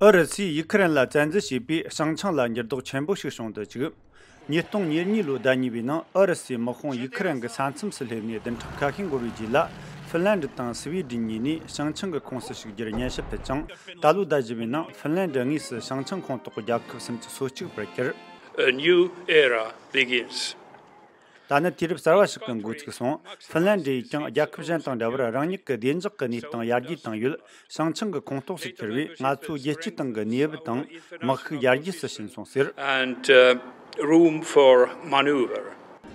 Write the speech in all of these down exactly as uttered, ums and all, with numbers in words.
ཨུ་རུ་སུས་ཡུ་ཁུ་རེན་ལ་བཙན་འཛུལ་བྱས་པས་བྱང་ཆིངས་ལ་འགྱུར་ལྡོག་ཆེན་པོ་ཞིག་བྱུང་དུ་བཅུག། ཉིས་སྟོང་ཉེར་གཉིས་ལོའི་ཟླ་གཉིས་པའི་ནང་ཨུ་རུ་སུའི་དམག་དཔུང་ཡུ་ཁུ་རེན་གྱི་ས་མཚམས་སུ་སླེབས་ནས་བདུན་ཕྲག་ཁ་ཤས་འགོར་བའི་རྗེས་ལ། ཧྥིན་ལན་ཌི་དང་སི་བི་ཌེན་གཉིས་ནས་བྱང་ཆིངས་ཀྱི་ཁོངས་སུ་ཞུགས་རྒྱུར་སྙན་ཞུ་ཕུལ་ཅིང་། ད་ལོའི་ཟླ་བཞི་པའི་ནང་ཧྥིན་ལན་ཌི་དངོས་སུ་བྱང་ཆིངས་ཁོངས་གཏོགས་རྒྱལ་ཁབ་སུམ་ཅུ་སོ་གཅིག་པར་གྱུར། A new era begins. ད་ནི་དུས་རབས་གསར་བ་ཞིག་གི་འགོ་ཚུགས་སོང་། ཧྥིན་ལན་ཌི་ཡིས་ཀྱང་རྒྱལ་ཁབ་གཞན་དང་འདྲ་བར་རང་ཉིད་ཀྱི་བདེ་འཇགས་ཀྱི་གནས་སྟངས་ཡར་རྒྱས་བཏང་ཡོད། བྱང་ཆིངས་ཀྱི་ཁོངས་གཏོགས་སུ་གྱུར་བས་ང་ཚོའི་རྒྱལ་སྤྱིའི་སྟེང་གི་གནས་བབ་དང་དམག་ཤུགས་ཡར་རྒྱས་སུ་ཕྱིན་སོང་ཟེར། And uh, room for maneuver.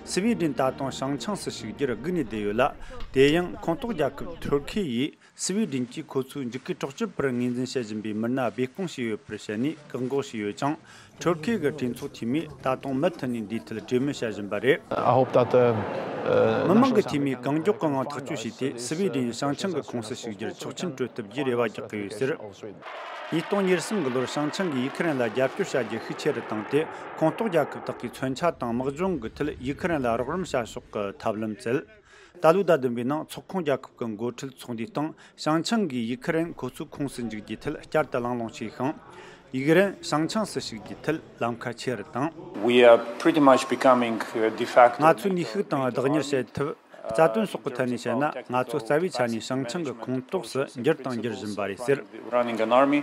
སི་བི་ཌེན་ད་དུང་བྱང་ཆིངས་སུ་ཞུགས་རྒྱུར་སྒུག་ནས་བསྡད་ཡོད་ལ། དེ་ཡང་ཁོངས་གཏོགས་རྒྱལ་ཁབ་ཐུར་ཁེ་ཡིས། སི་བི་ཌེན་གྱིས་ཁོ་ཚོའི་འཇིགས་སྐུལ་དྲག་སྤྱོད་པར་ངོས་འཛིན་བྱེད་བཞིན་པའི་མི་སྣ་སྦས་སྐུང་བྱས་ཡོད་པར་བཤད་ནས་བཀག་འགོག་བྱས་ཡོད་ཅིང་། ཐུར་ཁེ་གི་གྲོས་ཚོགས་འཐུས་མིས་ད་དུང་མུ་མཐུད་ནས་འདིའི་ཐད་གྲོས་མོལ་བྱེད་བཞིན་པ་རེད། I hope that uh, uh, མི་མང་གི་འཐུས་མིས་གང་མགྱོགས་ཀྱི་ངང་ཐག་གཅོད་བྱས་ཏེ། སི་བི་ཌེན་བྱང་ཆིངས་ཀྱི་ཁོངས་སུ་ཞུགས་རྒྱུར་ཆོག་མཆན་སྤྲོད་ཐུབ་རྒྱུའི་རེ་བ་རྒྱག་གི་ཡོད་ཟེར། ཉིས་སྟོང་ཉེར་གསུམ་གྱི་ལོར་བྱང་ཆིངས་ཀྱིས་ཡུ་ཁུ་རེན་ལ་རྒྱབ་སྐྱོར་བྱ་རྒྱུ་ཤུགས་ཆེ་རུ་བཏང་སྟེ། ཁོངས་གཏོགས་རྒྱལ་ཁབ་དག་གིས་མཚོན་ཆ་དང་དམག་སྦྱོང་གི་ཐད་ཡུ་ཁུ་རེན་ལ་རོགས་རམ་བྱ་ཕྱོགས་ཀྱི་ཐབས་ལམ་བཙལ། ད་ལོའི་ཟླ་བདུན་པའི་ནང་ཚོགས་ཁོངས་རྒྱལ་ཁབ་ཀྱི་འགོ་ཁྲིད་ཚོགས་འདུའི་སྟེང་། བྱང་ཆིངས་ཀྱིས་ཡུ་ཁུ་རེན་ཁོ་ཚོའི་ཁོངས་སུ་འཇུག་རྒྱུའི་ཐད་བསྐྱར་དུ་གླེང་སློང་བྱས་ཤིང་། ཡུ་ཁུ་རེན་བྱང་ཆིངས་སུ་ཞུགས་རྒྱུའི་ཐད་ལམ་ཁ་ཆེ་རུ་བཏང་། We are pretty much becoming uh, de facto ང་ཚོས་ནུས་ཤུགས་དང་བདག་གཉེར་བྱེད་ཐུབ། རྩ་དོན་སོགས་ཀྱི་ཐད་ནས་བཤད་ན། ང་ཚོ་རྩ་བའི་ཆ་ནས་བྱང་ཆིངས་ཀྱི་ཁོངས་གཏོགས་སུ་འགྱུར་དང་འགྱུར་བཞིན་པ་རེད་ཟེར། Running an army.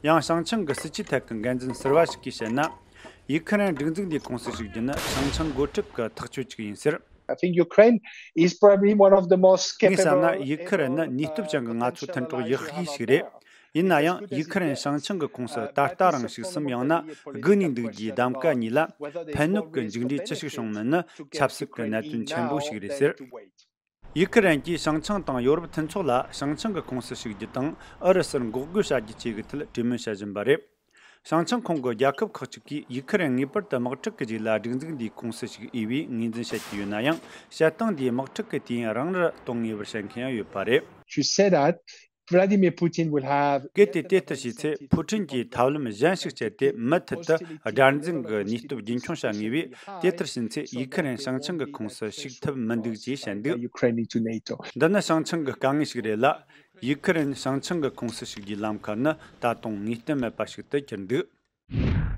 ཡང་བྱང་ཆིངས་ཀྱི་སྲིད་ཇུས་ཐད་ཀྱི་འགན་འཛིན་ཟུར་པ་ཞིག་གིས་བཤད་ན། ཡུ་ཁུ་རེན་སྒྲིག་འཛུགས་འདིའི་ཁོངས་སུ་ཞུགས་རྒྱུ་ནི་བྱང་ཆིངས་འགོ་ཁྲིད་ཀྱི་ཐག་གཅོད་ཅིག་ཡིན་ཟེར། I think Ukraine is probably one of the most ངས་བསམ་ན། capable ཡུ་ཁུ་རེན་ནི་ནུས་སྟོབས་ཅན་གྱི་ང་ཚོའི་མཐུན་གྲོགས་ཡག་ཤོས་ཤིག་རེད། ཡིན་ན་ཡང་། ཡུ་ཁུ་རེན་བྱང་ཆིངས་ཀྱི་ཁོངས་སུ་ད་ལྟ་རང་ཞུགས་སམ། ཡང་ན་སྒུག་ནས་འདུག་རྒྱུའི་གདམ་ག་གཉིས་ལ་ཕན་གནོད་ཀྱི་མཇུག་འབྲས་ཅི་ཞིག་བྱུང་མིན་ནི་ཆབ་སྲིད་ཀྱི་གནད་དོན་ཆེན་པོ་ཞིག་རེད་ཟེར། ཡུ་ཁུ་རེན་གྱིས་བྱང་ཆིངས་དང་ཡོ་རོབ་མཐུན་ཚོགས་ལ་བྱང་ཆིངས་ཀྱི་ཁོངས་སུ་ཞུགས་རྒྱུ་དང་ཨུ་རུ་སུར་འགོག་རྒོལ་བྱ་རྒྱུ་བཅས་ཀྱི་ཐད་གྲོས་མོལ་བྱེད་བཞིན་པ་རེད། བྱང་ཆིངས་ཁོངས་ཀྱི་རྒྱལ་ཁབ་ཁག་ཅིག་གིས་ཡུ་ཁུ་རེན་ངེས་པར་དུ་དམག་འཁྲུག་གི་རྗེས་ལ་སྒྲིག་འཛུགས་འདིའི་ཁོངས་སུ་ཞུགས་འོས་པའི་ངོས་འཛིན་བྱེད་ཀྱི་ཡོད་ན་ཡང་། བྱེད་སྟངས་འདིས་དམག་འཁྲུག་གི་དུས་ཡུན་རིང་རུ་གཏོང་ངེས་པར་བཤད་མཁན་ཡང་ཡོད་པ་རེད། To say that Vladimir Putin will have གལ་ཏེ་དེ་ལྟར་བྱས་ཚེ། ཕུ་ཁྲིན་གྱིས་ཐབས་ལམ་གཞན་ཞིག་སྤྱད་དེ། མུ་མཐུད་དུ་དགྲར་འཛིན་གྱི་ནུས་སྟོབས་རྒྱུན་འཁྱོངས་བྱ་ངེས་པས། དེ་ལྟར་ཕྱིན་ཚེ། ཡུ་ཁུ་རེན་བྱང་ཆིངས་ཀྱི་ཁོངས་སུ་ཞུགས་ཐུབ་མི་འདུག་ཅེས་བཤད་འདུག། Ukraine into NATO. འདི་ནི་བྱང་ཆིངས་ཀྱི་དཀའ་ངལ་ཞིག་རེད་ལ། ཡུ་ཁུ་རེན་བྱང་ཆིངས་ཀྱི་ཁོངས་སུ་ཞུགས་རྒྱུའི་ལམ་ཁ་ནི་ད་དུང་ངེས་གཏན་མེད་པ་ཞིག་ཏུ་གྱུར་འདུག།